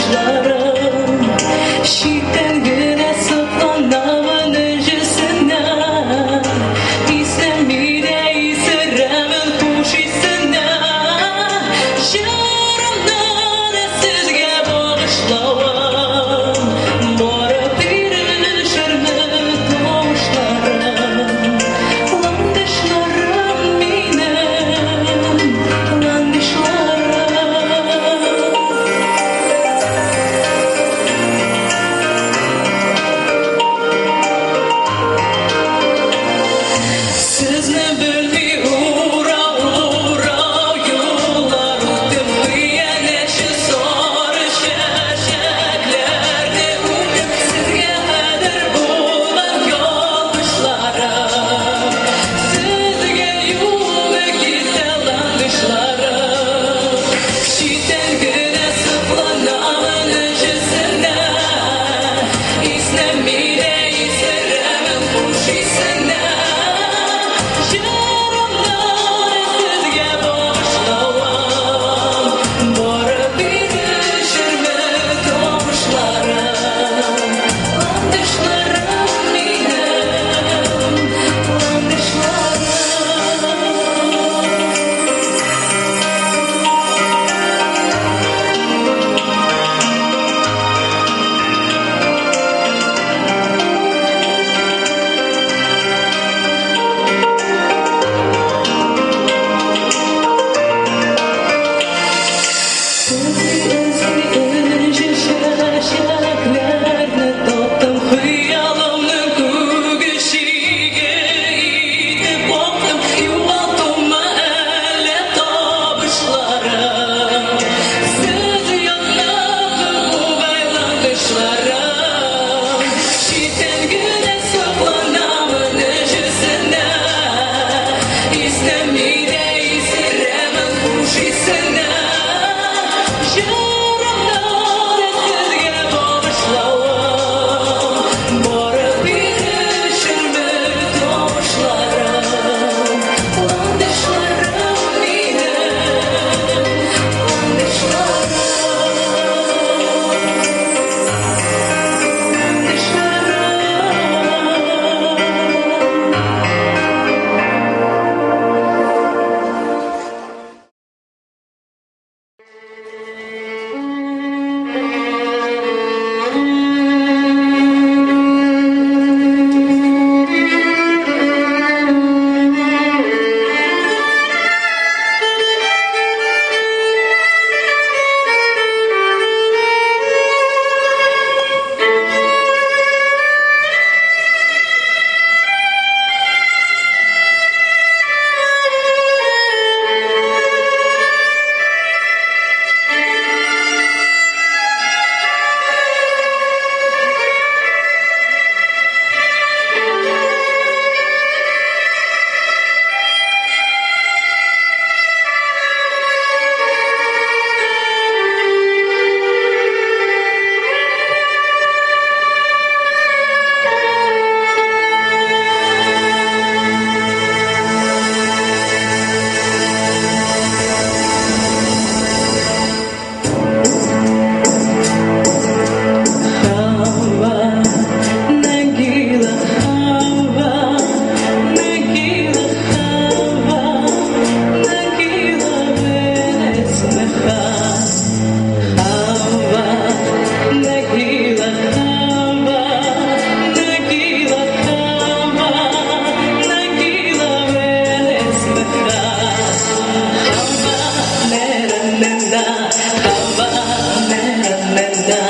Ландышларым. Читтән генә сокланамын энҗесенә. Исәми дә исерәмен хуш исенә. Җырымны да сезгә багышлавым. Барып ирешерме тавышларым. Ландышларым минем, ландышларым. Сезне белми урау-урау юллар үтеп, хыянәтче сары чәчәкләрне үтеп, сезгә кадер булган ялгышларым. Сезгә юлны кисә ландышларым. Читтән генә сокланамын энҗесенә. Иснәми дә исерәмен хуш исенә. Җырымны сезгә багышлавым. Барып ирешерме тавышларым. Ландышларым минем, ландышларым. Эзли-эзли энҗе чәчәкләрне таптым, хыялымның күге чиге итеп бактым, югалтума әллә табышларым. Сез яннагы бугай ландышларым, читтән генә сокланамын энҗесенә. Иснәми дә исерәмен хуш исенә. Җырымны да сезгә багышлавым. Барып ирешерме тавышларым. Ландышларым минем, ландышларым. Ландышларым. Хава, Нагила, Хава, Нагила, Хава, Нагила бенесмеха. Хава, Нагила, Хава, Нагила, Хава, Нагила бенесмеха. Хава, нера, нена, Хава, нера, нена,